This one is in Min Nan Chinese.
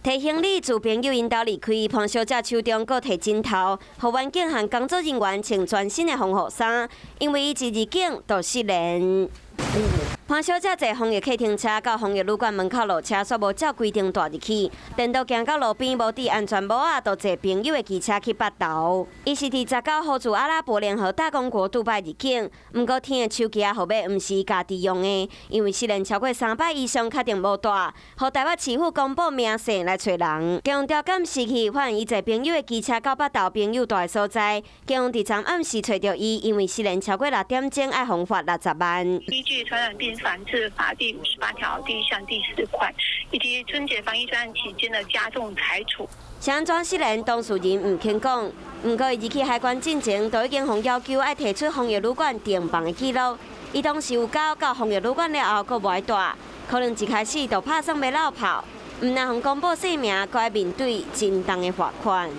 提行李自朋友𪜶兜離開，潘小姐手中閣提枕頭，予員警和工作人員穿全身的防護衫，因為伊一入境就失聯。潘小姐坐防疫客廳車到防疫旅館門口落車，煞無照規定帶入去，顛倒行到路邊無戴安全帽仔，就坐朋友的機車去腹投。伊是佇19號自阿拉伯聯合大公國杜拜入境，毋過天的手機號碼毋是伊家己用的，因為失聯超過三擺以上，確定無帶，予台北市府公布名姓來揣人。警方調監視器發現伊坐朋友的機車到腹投朋友蹛的所在，警方佇昨暗時揣著伊，因為失聯超過6點鐘，愛予罰60萬。依據《傳染病防治法》第58條第1項第4款，以及春節防疫專案期間的加重裁處。是按怎失聯，當事人毋肯講。毋過伊入去海關進前，都已經予要求愛提出防疫旅館訂房的記錄。伊當時有交到防疫旅館了後，閣無愛帶，可能一開始就拍算欲落跑，毋但予公布姓名，閣愛面對真重的罰款。